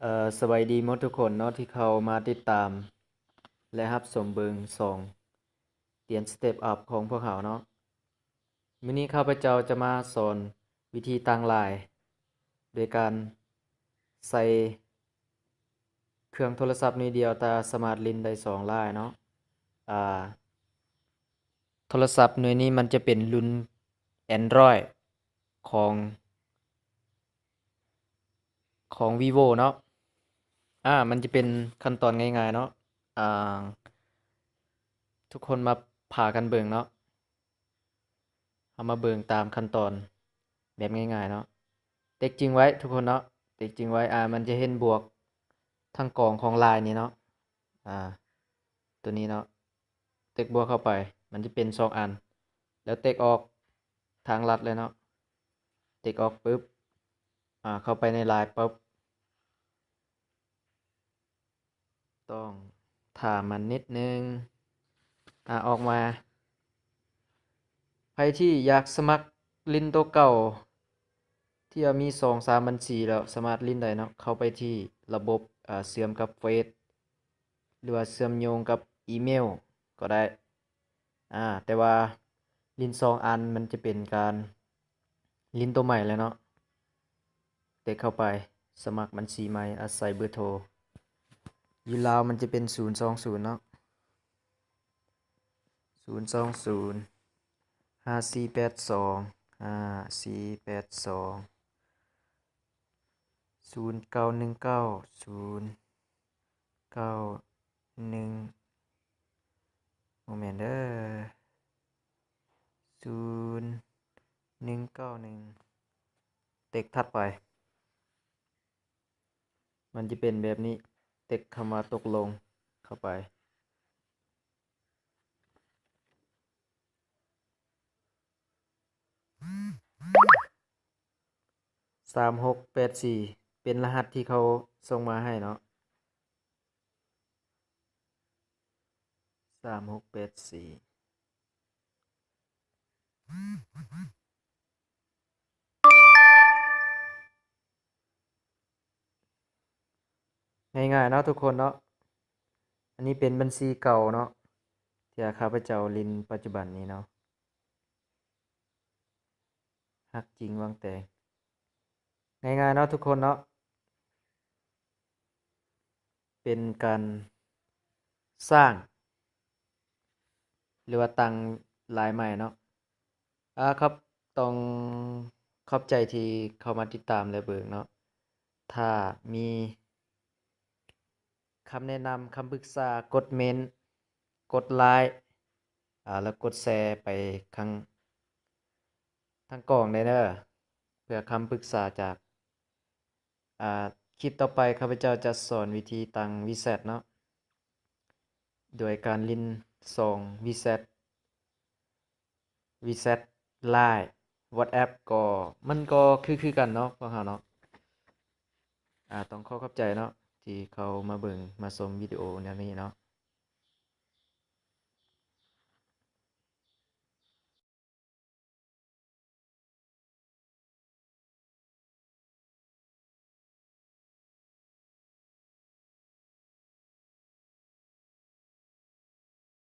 ເອີ ສະບາຍດີໝົດທຸກຄົນເນາະ ທີ່ເຂົ້າມາຕິດຕາມ ແລະ ຮັບຊົມເບິ່ງຊ່ອງ Tian Step Up ຂອງພວກເຮົາເນາະ. ມື້ນີ້ຂ້າພະເຈົ້າຈະມາສອນວິທີຕັ້ງລາຍ ໂດຍການໃສ່ເຄື່ອງໂທລະສັບໜ່ວຍດຽວ ແຕ່ສາມາດຫຼິ້ນໄດ້ສອງລາຍເນາະ. ອາ ໂທລະສັບໜ່ວຍນີ້ມັນຈະເປັນລຸ້ນ Android ຂອງ ຂອງ Vivo ເນາະ. ອາ ມັນຈະເປັນຂັ້ນຕອນງ່າຍໆເນາະ. ອາ ທຸກຄົນມາພາກັນເບິ່ງເນາະ. ເຮົາມາເບິ່ງຕາມຂັ້ນຕອນແບບງ່າຍໆເນາະ. ເຕັກຈິງໄວ້ທຸກຄົນເນາະ, ເຕັກຈິງໄວ້. ອາ ມັນຈະເຫັນບວກທາງກອງຂອງລາຍນີ້ເນາະ. ອາ ຕົວນີ້ເນາະ, ເຕັກບວກເຂົ້າໄປ ມັນຈະເປັນສອງອັນ ແລ້ວເຕັກອອກ ທາງລັດເລີຍເນາະ. ເຕັກອອກປຶບ ອາ ເຂົ້າໄປໃນລາຍປຶບ ຕ້ອງຖ້າມັນນິດໜຶ່ງ ອາ ອອກມາ. ໃຜທີ່ຢາກສະໝັກຫຼິ້ນໂຕເກົ່າ ທີ່ວ່າມີສອງສາມບັນຊີແລ້ວ ສາມາດຫຼິ້ນໄດ້ເນາະ. ເຂົ້າໄປທີ່ລະບົບ ອາ ເຊື່ອມກັບເຟສ ຫຼືວ່າເຊື່ອມໂຍງກັບອີເມວກໍໄດ້. ອາ ແຕ່ວ່າຫຼິ້ນສອງອັນ ມັນຈະເປັນການຫຼິ້ນໂຕໃໝ່ແລ້ວເນາະ. ເຕັກເຂົ້າໄປ ສະໝັກບັນຊີໃໝ່ ອາ ໃສ່ເບີໂທ. ຢູ່ລາວມັນຈະເປັນສູນສອງສູນເນາະ, ສູນສອງສູນ ຫ້າສີ່ແປດສອງ ຫ້າສີ່ແປດສອງ ສູນເກົ້າໜຶ່ງເກົ້າ ສູນເກົ້າ ໜຶ່ງ ບໍ່ແມ່ນເດີ ສູນໜຶ່ງເກົ້າໜຶ່ງ. ເຕັກຖັດໄປ ມັນຈະເປັນແບບນີ້, ເຕັກຄຳວ່າຕົກລົງເຂົ້າໄປ. ສາມຫົກແປດສີ່ ເປັນລະຫັດທີ່ເຂົາສົ່ງມາໃຫ້ເນາະ, ສາມຫົກແປດສີ່. ງ່າຍໆເນາະທຸກຄົນເນາະ. ອັນນີ້ເປັນບັນຊີເກົ່າເນາະ ທີ່ຂ້າພະເຈົ້າຫຼິ້ນປັດຈຸບັນນີ້ເນາະ. ຮັກຈິງຫວັງແຕງ. ງ່າຍໆເນາະທຸກຄົນເນາະ. ເປັນການສ້າງ ຫຼືວ່າຕັ້ງລາຍໃໝ່ເນາະ. ອາ ຂອບ ຕ້ອງຂອບໃຈທີ່ເຂົ້າມາຕິດຕາມ ແລະ ເບິ່ງເນາະ. ຖ້າມີຄຳແນະນຳ, ຄຳປຶກສາ, ກົດເມັ້ນ, ກົດໄລ, ອາ ແລ້ວກົດແຊໄປທາງ ທາງກອງໄດ້ເດີ ເພື່ອຄຳປຶກສາຈາກ ອາ ຄລິບຕໍ່ໄປ ຂ້າພະເຈົ້າຈະສອນວິທີຕັ້ງ WeChat ເນາະ ໂດຍການຫຼິ້ນສອງ WeChat, WeChat, Line, WhatsApp ກໍ ມັນກໍຄື ຄືກັນເນາະ ພວກເຮົາເນາະ. ອາ ຕ້ອງຂໍຂອບໃຈເນາະ ທີ່ເຂົ້າມາເບິ່ງມາຊົມວິດີໂອແນວນີ້ເນາະ.